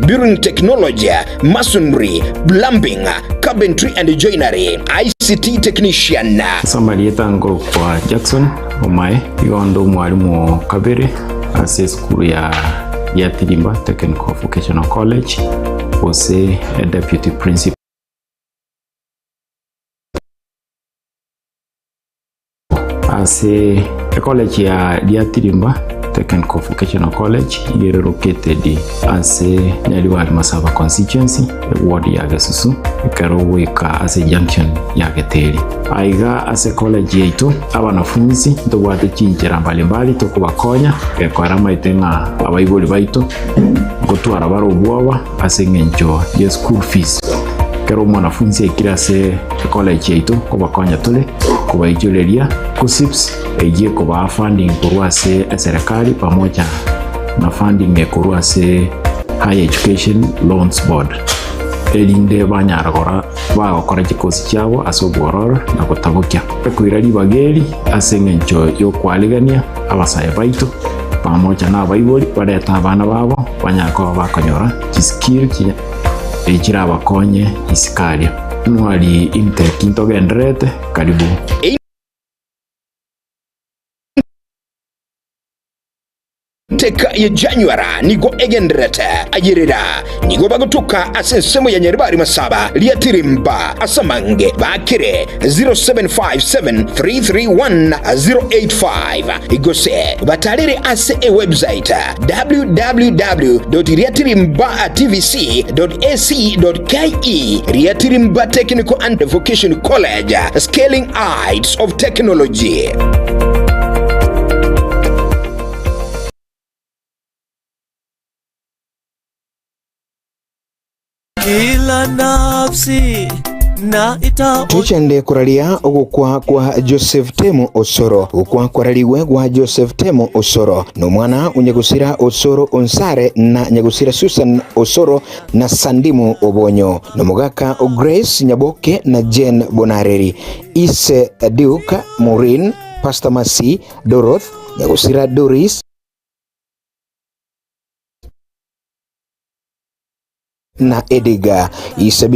Building Technology, Masonry, Plumbing, Carpentry and Joinery, ICT Technician. Ase amarieta nkorokwa Jackson Omae, igo onde omwalimu o kabere ase esukuru ya Giatirimba Technical Vocational College gose Deputy Principal. Ase ecollege ya Riatirimba Technical Vocational College iga ere located ase Nyaribari Masaba Constituency eward ya Gesusu ekero ogoika ase junction ya Geteri. Aiga ase college yaito abanafunsi ntobwate chinchera mbalimbali tokobakonya gekora amaete ng'a abaibori baito ngotwara bare obwoba ase eng'encho ye school fees. Ekero omwanafunsi aikire ase ecollege yaito nkobakonya tore kobaichoreria KUCCPS eyio ekobaa funding korwa ase eserekari pamoja na funding ekorwa ase Higher Education Loans Board erinde banyara gora bagokora chikosi chiabo ase obwororo na gotabokia. Ekoira ribaga eri ase eng'encho y'okwarigania abasae baito pamoja na abaibori barete abana babo banyare koba bakonyora chiskill chirabakonye isiko aria. Mwari inteki ntogendererete, karibu. Enteka ye Januara nigo egendererete ayerera, nigo bagotoka ase ensemo ya Nyaribari Masaba, Riatirimba, ase amange baakere 0757331085 gose batarere ase ewebsite www.riatirimbatvc.ac.ke Riatirimba Technical and Vocation College, Scaling Heights of Technology. Kila nafsi na ita Tochande koraria ogokwa kwa Joseph Temu Osoro. Gokwa kwararigwe gwa Joseph Temu Osoro nomwana o Nyagusira Osoro Onsare na Nyagusira Susan Osoro na Sandimu Obonyo, nomogaka o Grace Nyaboke na Jane Bonareri, ise Duke, Maureen, Pastor Mercy, Doroth, Nyagusira Doris, na Edgar. Ise.